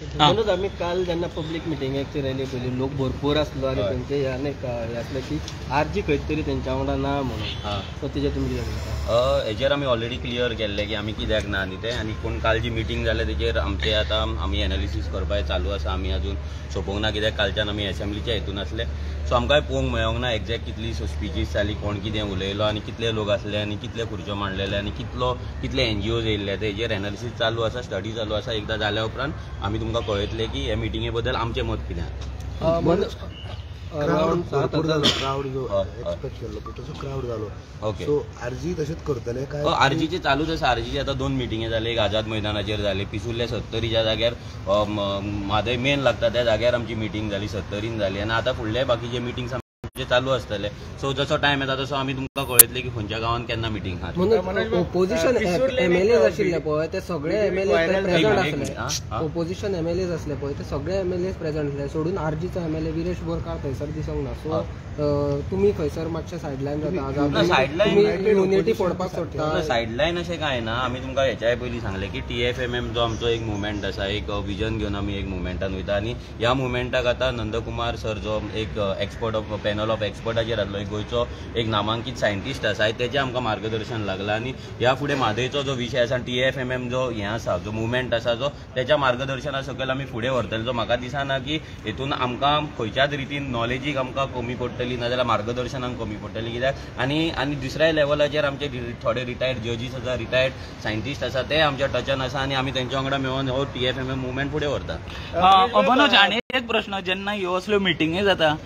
म्हणून आमी काल जेन्ना पब्लीक मिटिंगेक ती रॅली पळयली, लोक भरपूर आसलो आनी तेंचे हे आनी हे आसलें की आरजी खंय तरी तेंच्या वांगडा ना म्हणून, सो तेजेर तुमी कितें म्हणटा? हेजेर आमी ऑलरेडी क्लियर केल्लें की आमी कित्याक ना न्ही तें, आनी पूण काल जी मिटींग जाल्या तेजेर आमचे आतां आमी एनालिसीस करपाक चालू आसा. आमी अजून सोंपोवंक ना कित्याक कालच्यान आमी एसेंब्लीच्या हितून आसले, सो आमकांय पळोवंक मेळोंक ना एग्जॅक्ट कितली स्पिचीस जाली, कोण कितें उलयलो आनी कितले लोक आसले आनी कितले खुर्च्यो मांडलेले आनी कितले एनजीओज येयल्ले, तेजेर एनालिसीस चालू आसा, स्टडी चालू आसा. एकदां जाल्या उपरांत आमी तुमकां कळयतले की हे मिटिंगे बद्दल आमचें मत कितें आसा. क्रावड भरपूर जालो, क्रावड जो एक्सपेक्ट केल्लो तसो क्रावड जालो. ओके, सो आरजी तशेंच करतले काय? आरजीचे चालूच आसा. आरजीचे आतां 2 मिटिंगे जाले, एक आझाद मैदानाचेर जाली, पिसुर्ले सत्तरीच्या जाग्यार म्हादय मेन लागता त्या जाग्यार आमची मिटींग जाली, सत्तरीन जाली, आनी आतां फुडले बाकीचे मिटिंग्स आमचे चालू आसतले. सो जसो टायम येता तसो आमी तुमकां कळयतले की खंयच्या गांवांत केन्ना मिटींग आहा. म्हणून ओपोजिशन एमएलए आशिल्ले पळय ते सगळे एमएलए प्रेझेंट आसले, ओपोजिशन एमएलए आसले पळय ते सगळे एमएलए प्रेझेंट आसले, सोडून आरजीचो एमएलए विरेश बोरकार थंयसर दिसोंक ना. सो तुमी खंयसर मातशे सायडलायन जाता, सायडलायन युनिटी फोडपाक सोदता? सायडलायन अशें कांय ना. आमी तुमकां हेच्याय पयलीं सांगलें की TFMM जो आमचो एक मुवमेंट आसा, एक विजन घेवन आमी एक मुवमेंटान वयता आनी ह्या मुवमेंटाक आतां नंदकुमार सर जो एक एक्सपर्ट ऑफ पॅनल ऑफ एक्सपर्टाचेर आसलो, एक गोंयचो एक नामांकीत सायंटिस्ट आसा, तेजें आमकां मार्गदर्शन लागलां आनी ह्या फुडें म्हादयचो जो विशय आसा, TFMM जो हें आसा, जो मुवमेंट आसा, जो तेच्या मार्गदर्शना सकयल आमी फुडें व्हरतले. जो म्हाका दिसना की हेतून आमकां खंयच्याच रितीन नॉलेजीक आमकां कमी पडटली ना जाल्यार मार्गदर्शनाक कमी पडटली, कित्याक आनी आनी दुसऱ्या लेवलाचेर आमचे थोडे रिटायर्ड जजीस आसा, रिटायर्ड सायंटिस्ट आसा, ते आमच्या टचान आसा आनी आमी तेंच्या वांगडा मेळोन हो TFMM movement फुडें व्हरता. मनोज, आनी एक प्रश्न, जेन्ना ह्यो असल्यो मिटिंगी जाता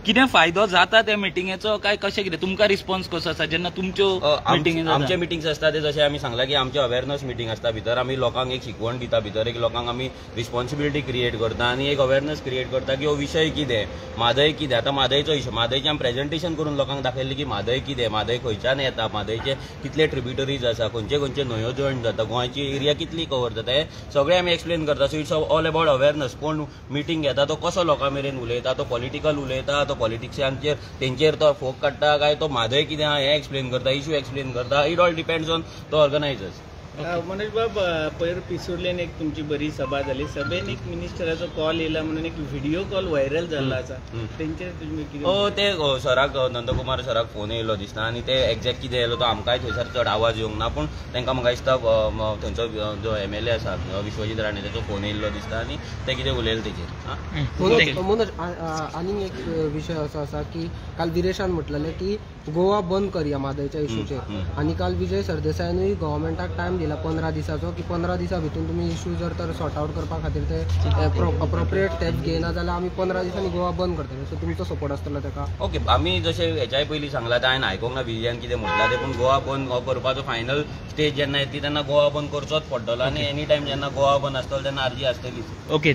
कितें फायदो जाता त्या मिटिंगेचो काय कशें कितें तुमकां रिस्पॉन्स कसो आसा जेन्ना तुमच्यो मिटिंग? आमचे मिटिंग्स आसता ते जशें आमी सांगलां की आमचे अवेरनस मिटींग आसता, भितर आमी लोकांक एक शिकवण दिता, भितर एक लोकांक आमी रिस्पॉन्सिबिलिटी क्रिएट करता आनी एक अवेरनस क्रिएट करता की हो विशय कितें, म्हादय कितें. आतां म्हादयचो इशू, म्हादयचें आमी प्रेजेंटेशन करून लोकांक दाखयलें की म्हादय कितें, म्हादय खंयच्यान येता, म्हादयचे कितले ट्रिब्युटरीज आसा, खंयचे खंयचे न्हंयो जॉयन जाता, गोंयची एरिया कितली कवर जाता, हें सगळें आमी एक्सप्लेन करता. So it's all about awareness. कोण मिटींग घेता तो कसो लोकां मेरेन उलयता, तो पॉलिटिकल उलयता, तो पॉलिटिक्सांचेर तेंचेर तो फोक काडटा काय तो म्हादय कितें आहा हें एक्सप्लेन करता, इशू एक्सप्लेन करता. It all depends on the organisers. Manoj बाब, पयर पिसुर्ल्यान एक तुमची बरी सभा जाली, सभेन एक मिनिस्टराचो कॉल येयला म्हणून एक व्हिडिओ कॉल व्हायरल जाल्लो आसा, तेंचेर तुमी कितें? ते सराक, नंदकुमार सराक फोन येयलो दिसता आनी ते एग्जॅक्ट कितें येयलो तो आमकांय थंयसर चड आवाज येवंक ना, पूण तांकां म्हाका दिसता थंयचो जो एमएलए आसा विश्वजीत राणे तेचो फोन येयल्लो दिसता आनी ते कितें उलयले तेजेर. मनोज, आनीक एक विशय असो आसा की काल विरेशान म्हटलेलें की गोवा बंद करया म्हादयच्या इशूचेर, आनी काल विजय सरदेसायानूय गव्हर्मेंटाक टायम दिला 15 दिसाचो की 15 दिसा भितून तुमी इशू जर तर सॉर्ट आउट करपा खातीर ते अप्रोप्रिएट स्टेप्स घेयना जाल्यार आमी 15 दिसांनी गोवा बंद करतले. सो तुमचो सपोर्ट आसतलो तेका? ओके, आमी जशें हेच्याय पयलीं सांगलां, हांवें आयकोंक ना विजयान कितें म्हटलां तें, पूण गोवा बंद हो करपाचो फायनल स्टेज जेन्ना येतली तेन्ना गोवा बंद करचोच पडटलो आनी एनी टायम जेन्ना गोवा बंद आसतलो तेन्ना आरजी आसतलीच. ओके.